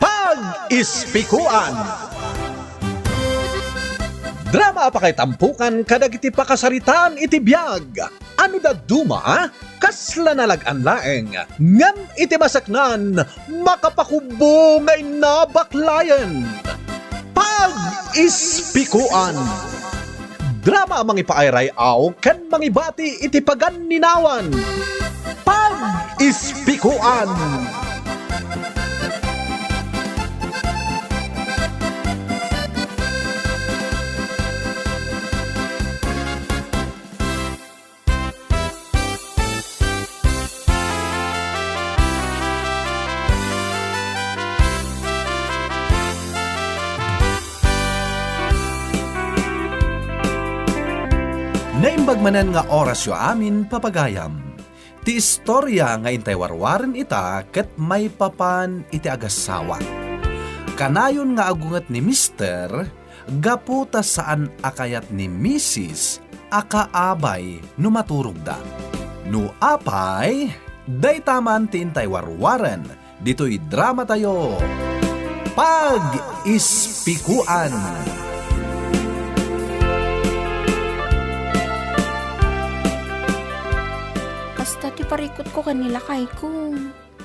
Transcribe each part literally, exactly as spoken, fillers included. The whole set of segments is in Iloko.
Pag-ispikuan. Drama a pakaitampukan kadagiti pakasaritaan iti biag. Ano dadduma, kasla nalag-an laeng, ngem iti maseknan, makapakubbo nga inna baklayen. Pag-ispikuan. Drama a mangipaayray-aw ken mangibati iti paganninawan. Pag-ispikuan. Naimbag manen nga orasyo amin, papagayam. Ti istoria nga intay warwaren ita ket maipapan iti agasawa. Kanayon nga agunget ni Mister gapu ta saan a kayat ni Misis a kaabay no maturogda. No apay, dayta man ti intay warwaren ditoy dramatayo, Pag-ispikuan. Kasta ti parikutko ken ni lakayko.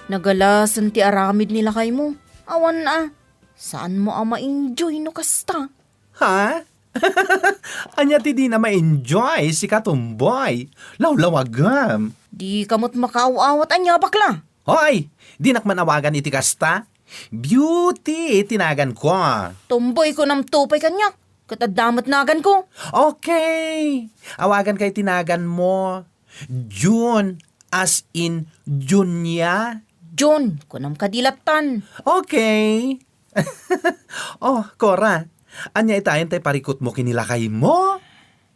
Nagalasen ti aramid ni lakaymo. Awan a, saanmo a ma-enjoy no kasta. Ha? Ania ti dina ma-enjoy, sika, tomboy? Lawlawagem. Dika met makaaw-awat ania, bakla? Hoy! Dinak man awagan iti kasta. Beauty ti naganko. Tomboy, kunam to pay kaniak. Ket adda met naganko. Okay. Awaganka iti naganmo. June, as in Junia. June, kunam kadi lattan. Okay. Oh, Cora, ania itayen tay parikutmo ken ni lakaymo?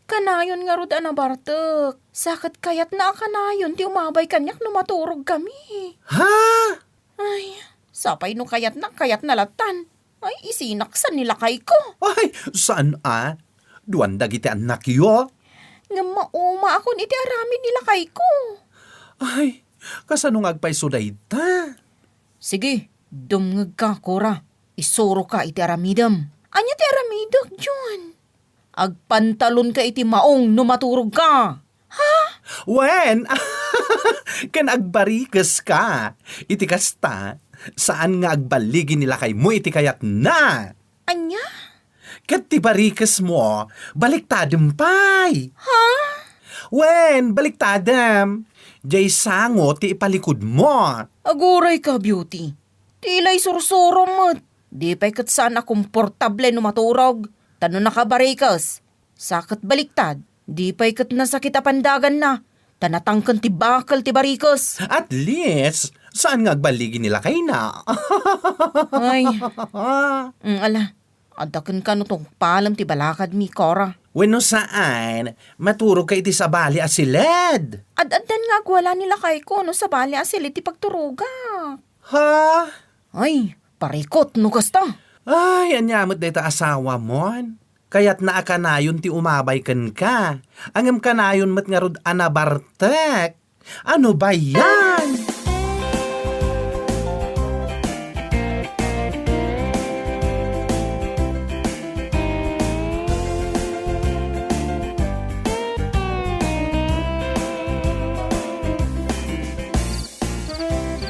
Kanayon ngarud a nabartek. Sa ket kayatna a kanayon ti umabay kaniak no maturogkami. Ha? Ay, sapay no kayatna, kayatna lattan. Ay, isinaksan ni lakayko. Ay, saan a? Duan dagiti annakyo. Ngem maumaakon iti aramid ni lakayko. Ay, kasano nga agpayso dayta? Sige, dumngegka, Cora. Isuroka iti aramidem. Ania ti aramidek, June? Agpantalonka iti maong no maturogka. Ha? Wen, ken agbarikeska. Iti kasta, saan nga agballigi ni lakaymo iti kayatna. Ania? Ket ti barikesmo, baliktadem pay. Ha? Wen, baliktadem. Jay sango ti ipalikudmo. Agurayka, Beauty. Ti ilay sursurom met. Di pay ket saan a komportable no maturog. Ta no nakabarikes, sa ket baliktad, di pay ket nasakit a pandaganna, ta natangken ti bakel ti barikes. At least, saan nga agballigi ni lakayna. Ay. Mm, ala, adda kenka no tungpalem ti balakadmi, Cora. Wenno saan, maturogka iti sabali a siled. Ad-addan nga agwala ni lakayko no sabali a siled ti pagturogak. Ha? Ay, parikut no kasta. Ay, ania met dayta asawamon? Kayatna a kanayon ti umabay kenka. Ngem kanayon met ngarud a nabartek. Ano ba yan?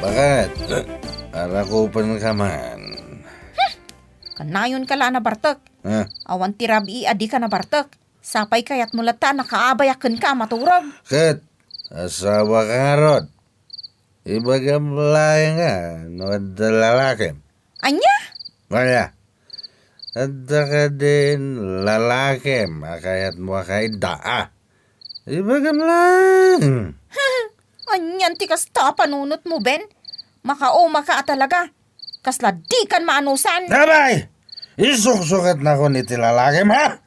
Bakit? Arakupenka man. Kanayonka la a nabartek. Ah. Awan ti rabii a dika nabartek. Sapay kayatmo latta a nakaabayak kenka a maturog. Ket, asawaka ngarud. Ibagam laeng a no adda lalakim. Ania? Ania? Adda kadin lalakim a kayatmo a kaidda, a? Ibagam laeng. Anian ti kasta a panunotmo, Ben? Makaumaka a talaga. Kasla dikan maanusan. Abay! Isuksukatnakon iti lalakim, ha?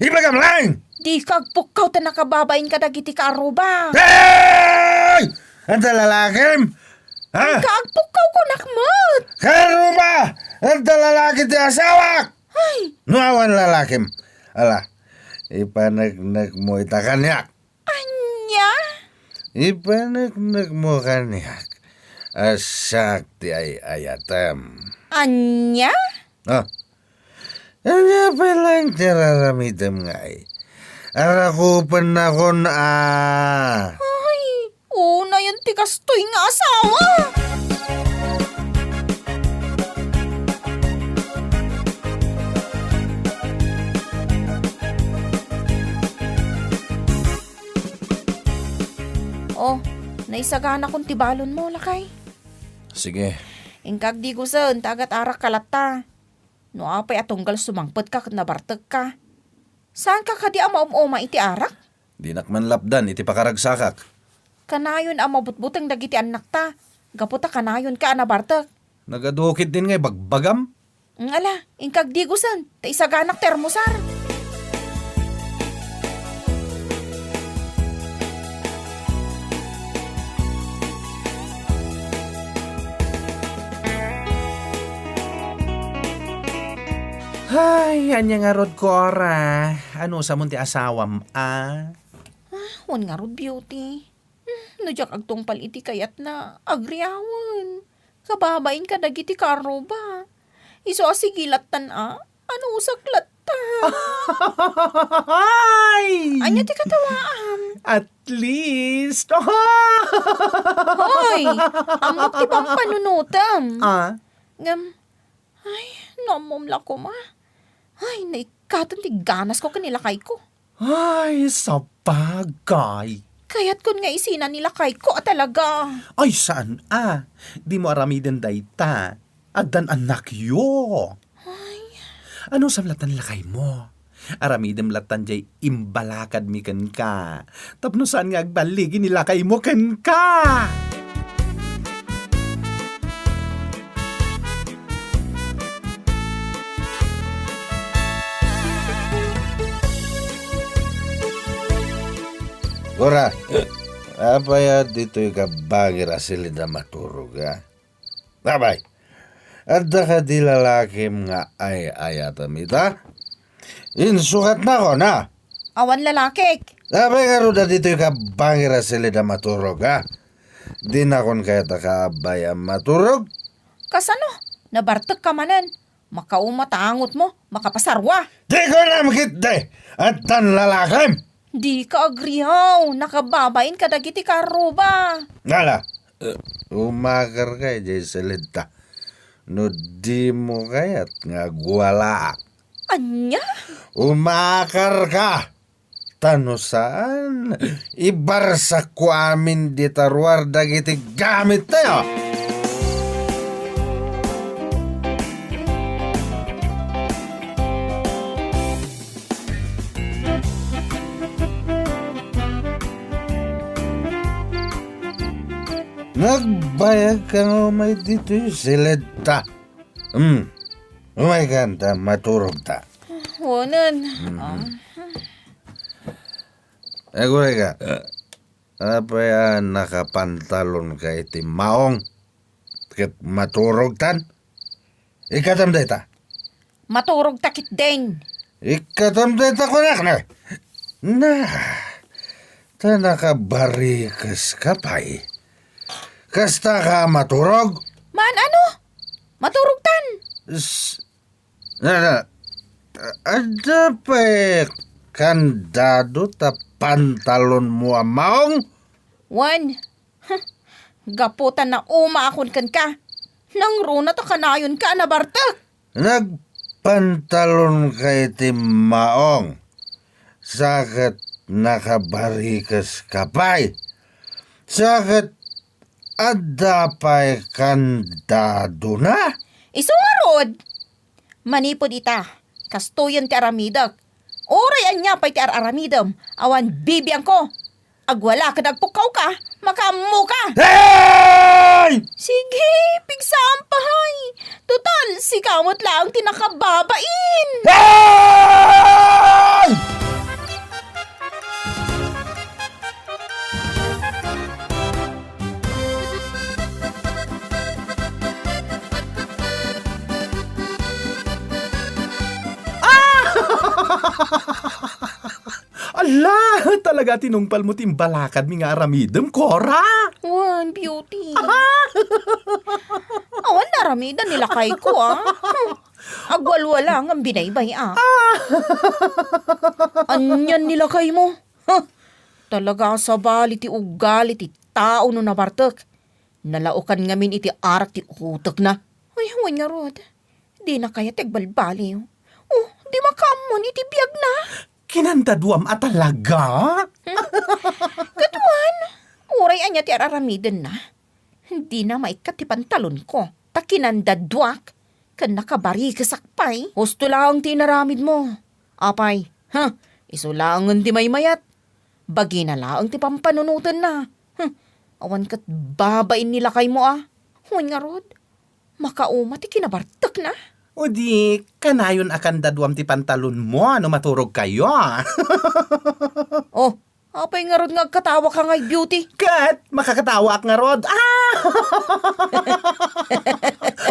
Ibagam laeng! Dika agpukkaw ta nakababain kadagiti kaarruba. Ay! Adda lalakim? Ha? Dika agpukkaw, kunak met. Kaarruba! Adda lalaki ti asawak! Ay! No awan lalakim, ala, ipaneknekmo ita kaniak. Ania? Ipaneknekmo kaniak. a siak ti ay-ayatem. Ania? Ah, ania pay laeng ti raramidem ngay? Arakupennakon a. Ay, unayen ti kastoy nga asawa! Oh, naisaganakon ti balonmo, lakay. Sige. Inka agdigusen, ta agat-arakka latta. No apay a tunggal sumangpetka ket nabartekka, saanka kadi a maum-uma iti arak? Dinak man lapdan iti pakaragsakak. Kanayon a mabutbuteng dagiti annakta, gapu ta kanayonka a nabartek. Nagadu ketdin nga ibagbagam? Ala, inka agdigusen, ta isaganak ti armusar. Ay, ania ngarud, Cora? Anusamon ti asawam, a? Ah, wen ngarud, Beauty. Hmm, no diak agtungpal iti kayatna, agriawen. Kababain kadagiti karruba. Isu a sige lattan a, anusak latta. Ay! Ania ti katawaam? At least. Hoy! Ammok ti pampanunotem. Ah? Ngem, ay, no ammom la koma. Ay, naikkaten ti ganasko ken ni lakayko. Ay, sabagay. Kayatkon nga isina ni lakayko a talaga. Ay, saan a? Dimo aramiden dayta. Addan annakyo. Ay. Anusam lattan lakaymo? Aramidem lattan jay imbalakadmi kenka. Tapno saan nga agballigi ni lakaymo kenka. Cora, apay a ditoyka bangir a silid a maturog, a? Apay, adda kadi lalakim nga ay-ayatem ita? Insukatnakon, a? Awan lalakik. Apay ngarud a ditoyka bangir a silid a maturog, a? Dinakon kayat a kaabay a maturog? Kasano? Nabartekka manen. Makauma ta angotmo, makapasarua. Dikonam ketdi! Addan lalakim! Dika agriaw, nakababain kadagiti karruba. Ala, eh, umakarka idiay silidta. No dimo kayat nga agwalaak. Ania? Umakarka! Ta no saan, ibarsakko amin dita ruar dagiti gamittayo. Nagbayagka nga umay ditoy silidta. Hmm. Umaykan ta maturogta. Wanen. Mhm. Ah. Agurayka, apay a nakapantalonka iti maong ket maturogtan? Ikkatam dayta. Maturogta ketdin. Ikkatam dayta kunak na. Na, ta nakabarikeska pay. Kasta ka maturog? Maan ano? Maturogtan. S-, na, na, adda pay kandado ta pantalonmo a maong? Wen, gapu ta naumaakon kenka. Nangruna ta kanayonka a nabartek. Nagpantalonka iti maong, sa ket nakabarikeska pay, sa ket adda pay kandadona? Isu ngarud, manipud ita, kastoyen ti aramidek. Uray ania pay ti ar-aramidem, awan bibiangko. Agwala ket agpukkawka, makaammoka. Hey! Sige, pigsam pay. Total, sika met laeng ti nakababain. Hey! Ah! Ala, talaga tinungpalmo ti imbalakadmi nga aramidem, Cora? Wen, Beauty. Aramidan ni lakayko, ah. Agwalwala ngem binaybay-ak. Anian ni lakaymo? Huh. Talaga a sabali ti ugali ti tao no nabartek. Nalaokan ngamin iti arak ti utekna. Ay, wen ngarud, dina kayat ti agbalbaliw. Oh, di makaammon iti biagna. Kinandaduam a talaga? Ket wen, uray ania ti ar-aramidenna, dina maikkat ti pantalonko. Ta kinandaduak, ken nakabarikesak pay. Husto laeng ti inaramidmo. Apay, ha, isu laengen ti maymayat. Bagina laeng ti pampanunotenna. Hm, awan ket babain ni lakaymo a. Wen ngarud, makauma ti kinabartekna. O di, kanayon a kandaduam ti pantalonmo no maturogkayo. Oh, apay ngarud nga agkatawaka ngay, Beauty? Ket makakatawaak ngarud. Ah!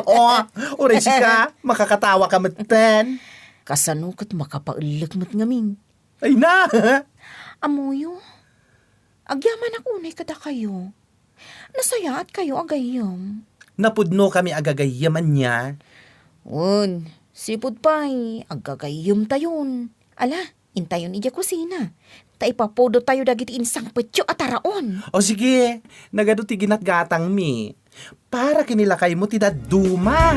Oh, uray sika, makakatawaka metten. Kasano ket makapaellek met ngamin? Ay na! Ammoyo, agyamanak unay kadakayo. Nasayaatkayo a gayyem. Napudnokami a gagayyem, ania? Wen, sipud pay, aggagayyemtayon. Ala, intayon idiay kusina. Ta ipapudotayo dagiti insangpetyo a taraon. O sige, nagadu ti ginatgatangmi. Para ken ni lakaymo ti dadduma.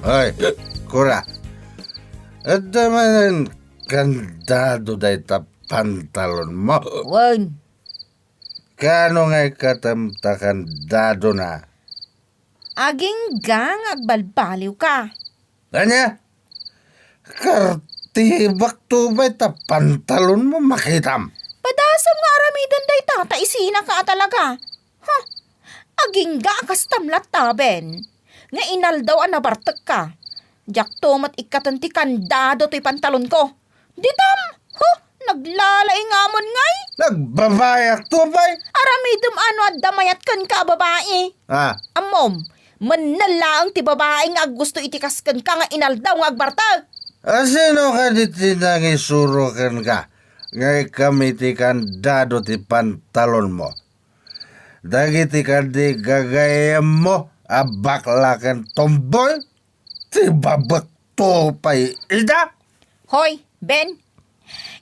Ay, kura. Adda manen kandado dayta pantalonmo? Wen. Kaano nga ikkatem ta kandadona? Agingga nga agbalbaliwka. Ania? Kartibak to bay ta pantalonmo makitam. Padasem nga aramiden dayta ta isinaka a talaga. Huh! Agingga a kastam latta, Ben. Nga inaldaw a nabartekka. Diakto met ikkaten ti kandado toy pantalonko. Ditam! Huh! Naglalaingamon ngay? Nagbabayak to, bay! Aramidem a no adda mayat kenka a babai. Ah. Ammom, mennel laeng ti babai nga aggusto iti kas kenka nga inaldaw nga agbartek. Asino kadi ti nangisuro kenka nga ikkatem ti kandado ti pantalonmo? Dagiti kadi gagayyemmo a bakla ken tomboy? Ti babekto pay ida? Hoy, Ben!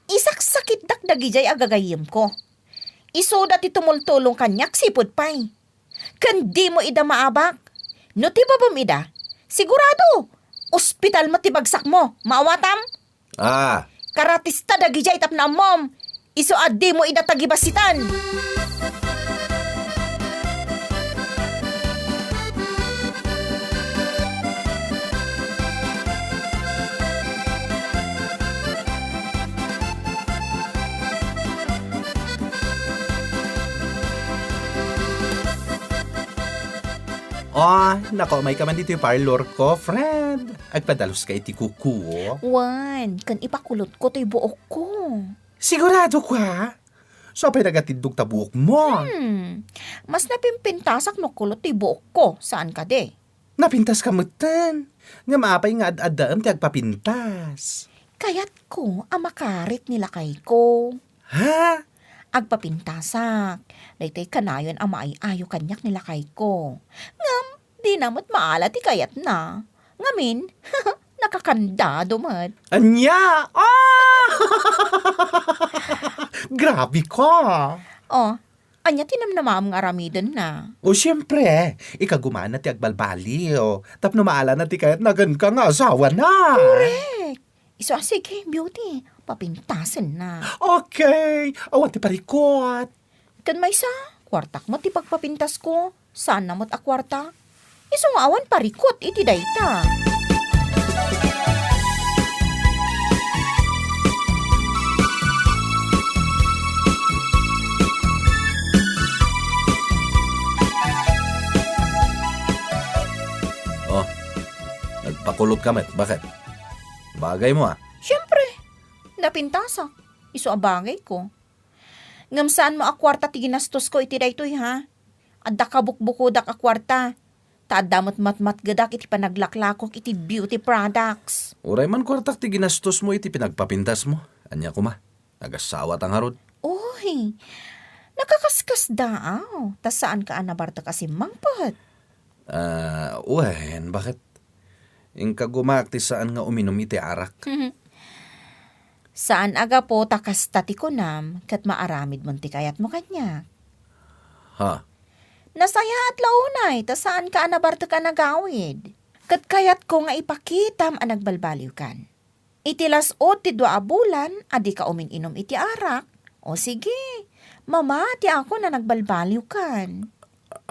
Isaksakitdak dagidiay a gagayyemko. Isuda ti tumultulong kaniak sipud pay. Ken dimo ida maabak. No ti babem ida, sigurado, ospital met ti bagsakmo. Maawatam? Ah. Karatista dagidiay tapno ammom, isu a dimo ida tagibasitan. Oh, naku, umayka man ditoy parlor ko, friend. Agpadalos ka iti kuko. Wen, ken ipakulotko toy buokko. Sigurado ka? Sapay nagatiddog ta buokmo. Hmm. Mas napimpintasak no kulot toy buokko, saan kadi? Napintas ka metten. Ngem apay nga ad-addaem ti agpapintas? Kayatko a makarit ni lakayko. Ha? Agpapintasak. Daytoy kanayon a maay-ayo kaniak ni lakayko. Ngem, dina met maala ti kayatna. Ngamin, nakakandado met. Ania? Ah! Grabe ka! Oh, ania ti namnamaem nga aramidenna? O, siempre, ikagumana ti agbalbaliw. Tapno maalana ti kayatna kenka nga asawana. Correct! Isu a, sige, Beauty, papintasenna. Okay, awan ti parikot. Ken maysa, kuartak met ti pagpapintasko. Saanna met a kuarta. Isu nga awan parikot iti dayta. Oh, nagpakulot ka met. Bakit? Bagay mo, ah. Siyempre, napintasak. Isu a bagay ko. Ngem saan mo a kuarta ti ginastosko iti daytoy, ha? Adda kabukbukodak a kuarta. Ta adda met matmatgedak iti panaglaklakok iti beauty products. Uray man kuartak ti ginastosmo iti pinagpapintasmo. Ania koma? Agasawata ngarud? Uy, nakakaskasdaaw, ta saanka a nabartek a simmangpet. Ah, wen, bakit? Inka gumaak ti saan nga uminum iti arak. Saan a gapu ta kasta ti kunam ket maaramidmon ti kayatmo kaniak. Ha? Nasayaat la unay ta saanka a nabartek a nagawid. Ket kayatko nga ipakitam a nagbalbaliwkan. Iti las-ud ti dua a bulan a dika umin-inum iti arak, o sige, mamatiakon a nagbalbaliwkan.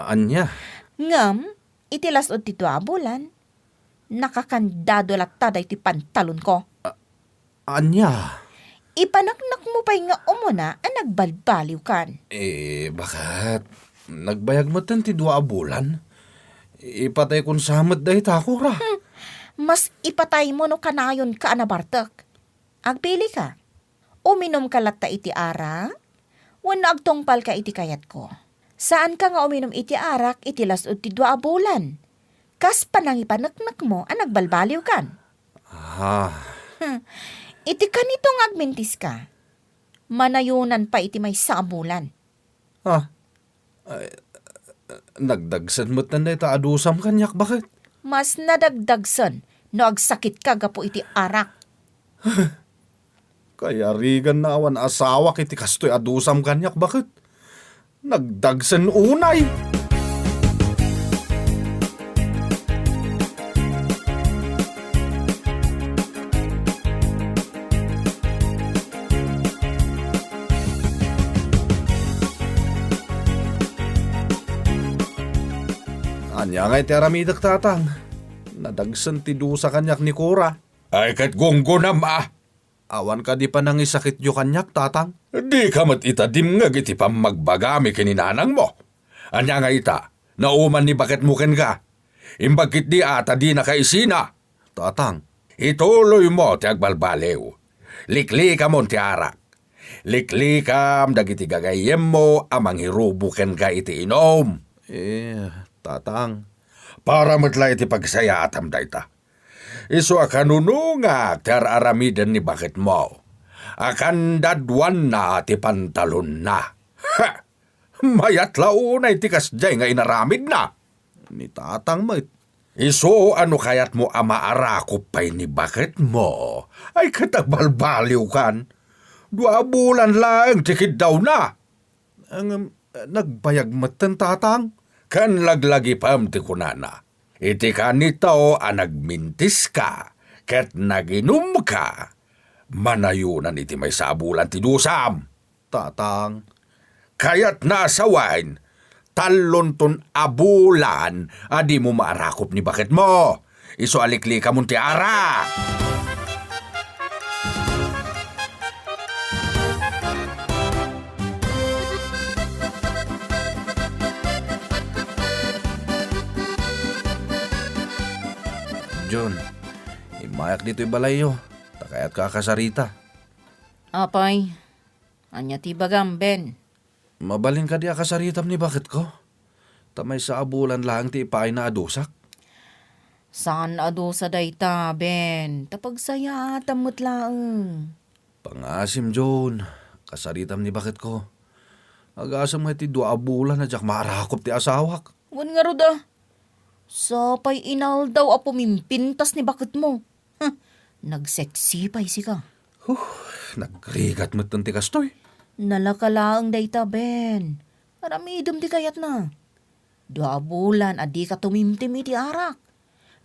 Ania? Ngem, iti las-ud ti dua a bulan, nakakandado latta daytoy pantalonko. A-, ania? Ipaneknekmo pay nga umuna a nagbalbaliwkan. Eh, bakit? Nagbayag metten ti dua a bulan. Ipataykon sa met dayta, Kora. Hmm. Mas ipataymo no kanayonka a nabartek. Agpilika. Uminumka latta iti arak? Wenno agtungpalka iti kayatko? Saanka nga uminum iti arak iti las-ud ti dua a bulan. Kas panangipaneknekmo a nagbalbaliwkan. Ah. Hmm. Iti kanito nga agmintiska, manayonan pay iti maysa a bulan. Ah. Ay, nagdagsen met dayta a dusam kaniak, bakit? Mas nadagdagsen no agsakitka gapu iti arak. Kayarigan na awan asawak iti kastoy a dusam kaniak, bakit? Nagdagsen unay. Ania ngay ti aramidek, Tatang? Nadagsen ti dusa kaniak ni Kora. Ay, ket gunggonam a! Awan kadi panangisakityo kaniak, Tatang? Dika met ita dimngeg iti pammagbagami ken ni nanangmo. Ania nga ita, nauman ni baketmo kenka? Imbag ketdi a ta dinaka isina. Tatang. Ituloymo ti agbalbaliw. Liklikamon ti arak. Liklikam dagiti gagayyemmo a mangirubo kenka iti inum. Eh, Tatang. Para met la iti pagsayaatam dayta. Isu a kanunongak ti ar-aramiden ni baketmo a kandaduanna ti pantalonna. Ha! Mayat la unay ti kasdiay nga inaramidna. Ni Tatang met. Isu a no kayatmo a maarakop pay ni baketmo, ay ket agbalbaliwkan. Dua a bulan laeng ti kiddawna. Ngem, nagbayag metten, Tatang. Ken laglagipem ti kunana, iti kanito a nagmintiska ket naginumka, manayonan iti maysa a bulan ti dusam. Tatang. Kayatna a sawen, tallonton a bulan a dimo maarakop ni baketmo. Isu a liklikamon ti arak. John, immayak ditoy balayyo. Ta kayatka a kasarita. Apay, ania ti ibagam, Ben? Mabalin kadi a kasaritam ni baketko? Ta maysa a bulan laeng ti ipaayna a dusak. Saan a dusa dayta, Ben. Ta pagsayaatam met laeng. Pangasim, John. Kasaritam ni baketko. Agasem nga iti dua a bulan a diak maarakop ti asawak. Wen ngarud a. Sapay inaldaw a pumimpintas ni baketmo. Huh, nagseksi pay sika. Huh, nagrigat metten ti kastoy. Nalaka laeng dayta, Ben. Aramidem ti kayatna. Dua a bulan a dika tumimtim iti arak.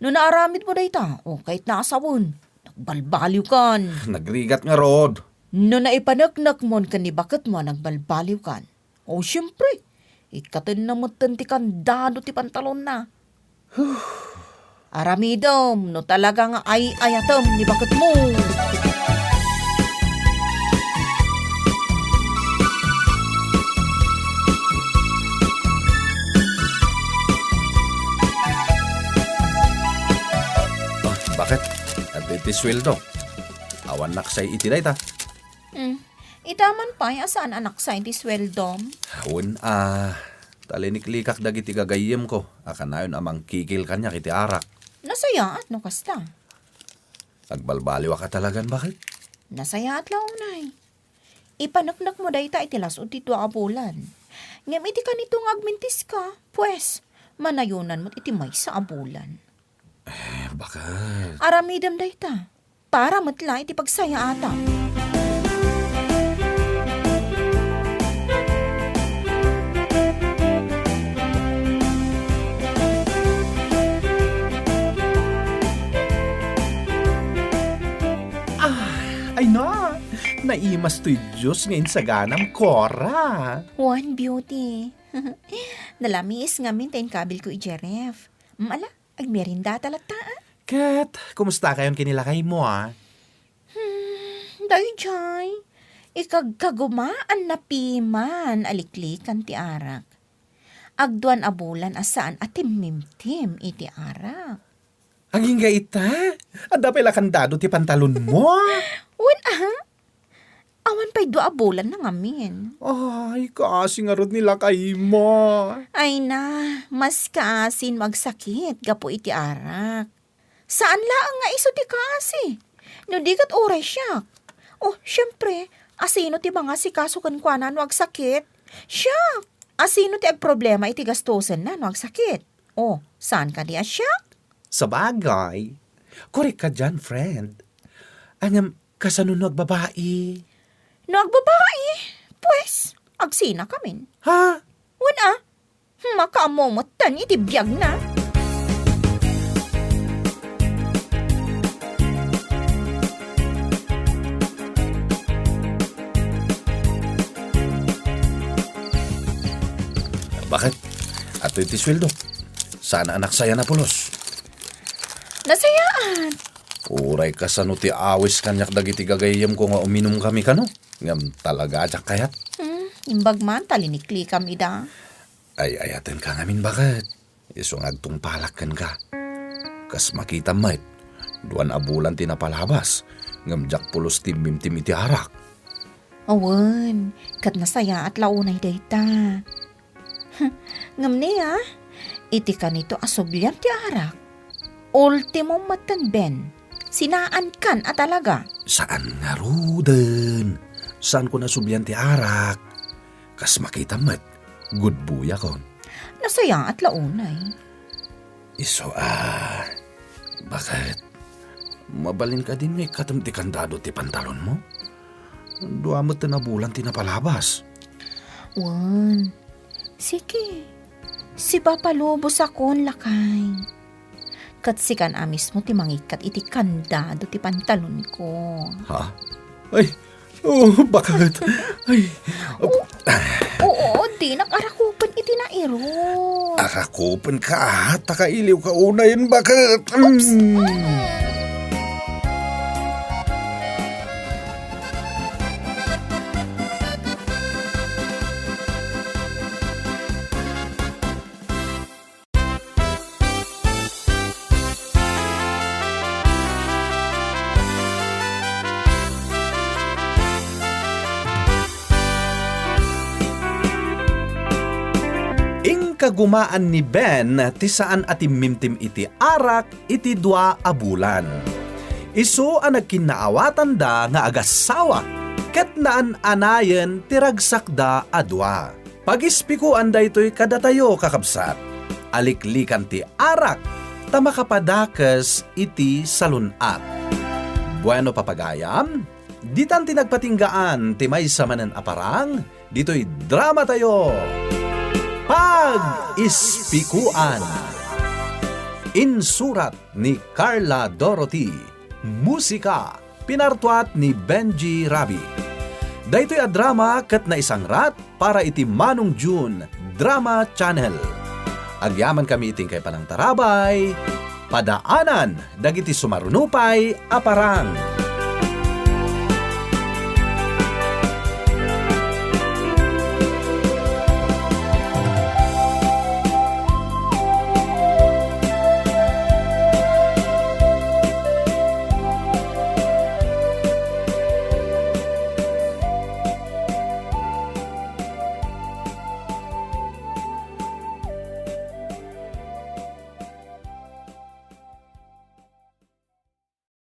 No naaramidmo dayta, o kayatna a sawen, nagbalbaliwkan. Nagrigat ngarud. No naipaneknekmon ken ni baketmo a nagbalbaliwkan, o, siempre, ikkatenna metten ti kandado ti pantalonna. Aramidem no talaga nga ay-ayatem ni baketmo. Ah, bakit? Adda iti sueldo. Awan naksay iti dayta. Hmm. Ita man pay a saan a naksay ti sueldom? Wen a, Ta liniklikak dagiti gagayyemko a kanayon a mangkikil kaniak iti arak. Nasayaat no kasta. Agbalbaliwak a talagan, baket? Nasayaat la unay. Ipaneknekmo dayta iti las-ud ti dua a bulan. Ngem iti kanito nga agmintiska, pues, manayonanmo iti maysa a bulan. Eh, baket? Aramidem dayta. Para met la iti pagsayaatam. Ah, ay na, naimas toy Dios nga insaganam, Cora. Juan Beauty. Nalamiis ngamin ta inkabilko idiay ref. Mm, ala, agmeriendata latta, a? Ket, kumusta kayon ken ni lakaymo, a? Hmm, daydiay, ikagkagumaan na piman a liklikan ti arak. Agduan a bulan a saan a timmimtim iti arak. Agingga ita? Adda pay la kandado ti pantalonmo? Wen, a? Awan pay dua a bulan na ngamin. Ay, kaasi ngarud ni lakaymo. Ay na, mas kaasin no agsakit gapu iti arak. Saan laeng nga isu ti kaasi. No di ket uray siak. Oh, siempre, asino ti mangasikaso kenkuana no agsakit? Siak. Asino ti agproblema iti gastusenna no agsakit? Oh, saan kadi a siak? Sabagay. Korek ka dian, friend. Ngem, kasano no agbabai? No agbabai, pues, agsinakamin. Ha? Wen, a? Makaammo metten iti biagna. Baket? Adtoy ti sueldo. Saan a nasayaat a pulos. Nasayaat. Uray kasano ti awis kaniak dagiti gagayyemko nga uminum kami kano? Ngem talaga a diak kayat. Hmm, imbag man ta liniklikam ida. Ay-ayatenka ngamin, baket. Isu nga agtungpalak kenka. Kas makitam met, duan a bulan ti napalabas, ngem diak pulos timmimtim iti arak. Awan, ket nasayaat la unay dayta. Ngem ni, a, iti kanito a subliam ti arak, ultimo metten, Ben. Sinaankan a talaga. Saan ngaruden. Saanko a sublian ti arak. Kas makitam met, gudbuyakon. Nasayaat la unay. Isu a, baket? Mabalin kadin nga ikkatem ti kandado ti pantalonmo? Dua met a bulan ti napalabas. Wen, sige. Sipapalubosakon, lakay. Ket sikan a mismo ti mangikkat iti kandado ti pantalonko. Ha? Ay, oh, baket. Ay. Oo, dinak arakupen iti nairok. Arakupenka, ta kailiwka unayen, baket. Oops. Mm. Inkagumaan ni Ben ti saan a timmimtim iti arak iti dua a bulan. Isu a nagkinnaawatanda nga agassawa ket naan-anayen ti ragsakda a dua. Pagispikoan daytoy kadatayo, kakabsat. Aliklikan ti arak ta makapadakes iti salun-at. Bueno, papagayam, ditan ti nagpatinggaan ti maysa manen a parang ditoy dramatayo, Pag-ispikoan. Insurat ni Carla Dorothy. Musika, pinartuat ni Benji Rabi. Daytoy a drama ket naisangrat para iti Manong June Drama Channel. Agyamankami iti inkay panangtarabay, padaanan dagiti sumaruno pay a parang.